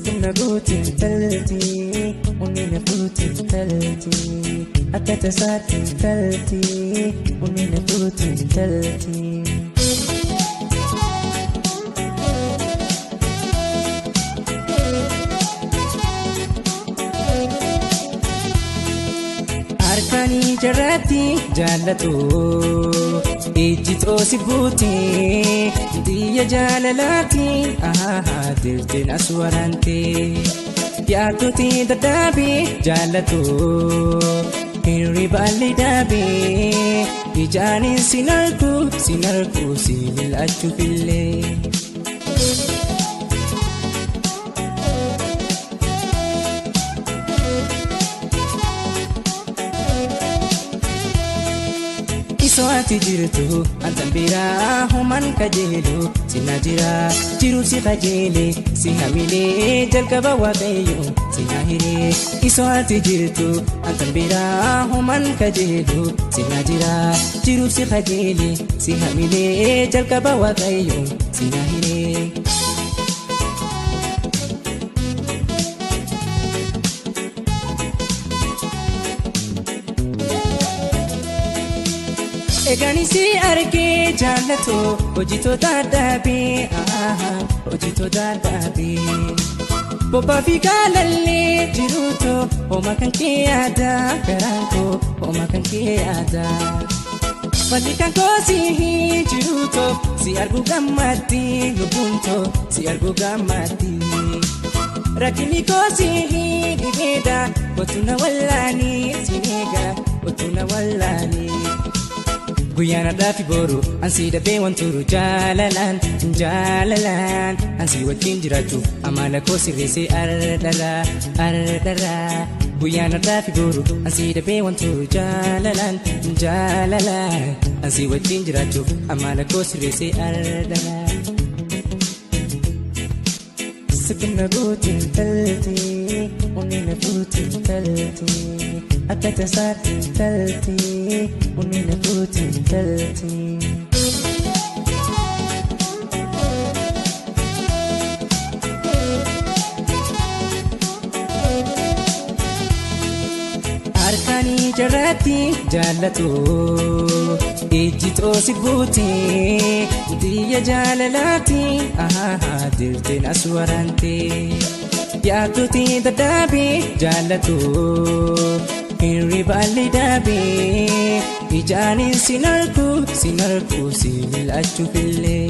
Sikna gooti intalti, onni na fuuti intalti. Akka tasaatti intalti, onni na fuuti intalti. Harkaanii jarratti jaallatu ijji xoosi buuti xiyya jaalalaati dirteen as waraante yaaddooti daddaabii jaallatu hirribaalli daabii ijaanin sin argu sin argu si mil'achuufillee. Isoo ati jirtu antan biraa homan kajeelu sina jira jiru si kajeele si hamilee jalqaba waaqayyo sina hiree. Isoo ati jirtu antan biraa homan kajeelu sina jira jiru si kajeele si hamilee jalqaba waaqayyo sina hiree. Egaan si argee jaallatu hojitoota dhaabee hojitoota dhaabee. Bobbaa fi gaalallee jiruutu hooma kan kee yaada garaan koo hooma kan kee yaada. Falli kan koo si jiruutu si argu gammatti lubbuun too si argu gammatti. Rakkinni koo si dhibeedha kottu na wallaanii si eega kottu na wallaanii. Guyyaan har'aa fi boru ansii dafee wanturu jaalalaan jaalalaan ansii wajjin jiraachuuf amala koo sirreessee ardara ardara. Guyyaan har'aa fi boru ansii dafee wanturu jaalalaan jaalalaan ansii wajjin jiraachuuf amala koo sirreessee ardara. Sikna gooti intalti, onni na fuuti intalti. Akka tasaatti intalti, onni na fuuti intalti. Harkaanii jarratti jaallatu ijji xoosi buuti xiyya jaalalaati dirteen as waraante yaaddooti daddaabii jaallatu hirribaalli daabii ijaanin sin argu sin argu si mil'achuufillee.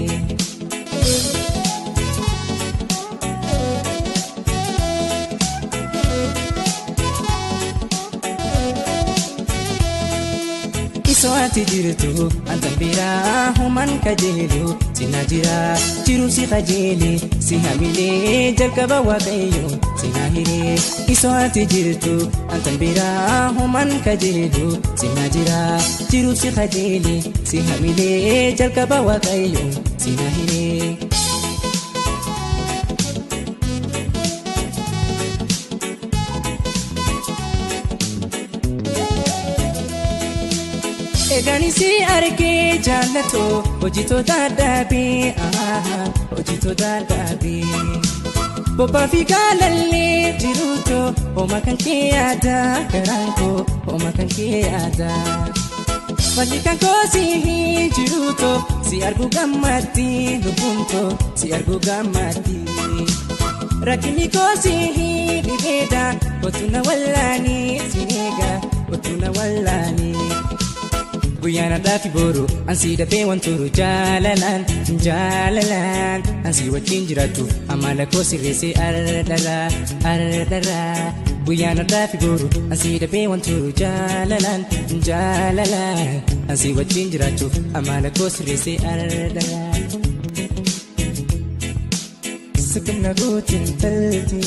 Isoo ati jirtu antan biraa homan kajeelu sina jira jiru si kajeele si hamilee jalqaba waaqayyo sina hiree. Isoo ati jirtu antan biraa homan kajeelu sina jira jiru si kajeele si hamilee jalqaba waaqayyo sina hiree. Egaan si argee jaallatu hojitoota dhaabee hojitoota dhaabee. Bobbaa fi gaalallee jiruutu hooma kan kee yaada garaan koo hooma kan kee yaada. Falli kan koo si jiruutu si argu gammatti lubbuun too si argu gammatti. Rakkinni koo si dhibeedha kottu na wallaanii si eega kottu na wallaanii. Guyyaan har'aa fi boru ansii dafee wanturu jaalalaan jaalalaan ansii wajjin jiraachuuf amala koo sirreessee ardara ardara. Guyyaan har'aa fi boru ansii dafee wanturu jaalalaan jaalalaan ansii wajjin jiraachuuf amala koo sirreessee ardara. Sikna gooti intalti,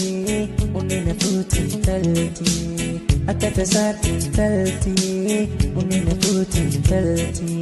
onni na fuuti intalti. Akka tasaatti intalti, onni na fuuti intalti.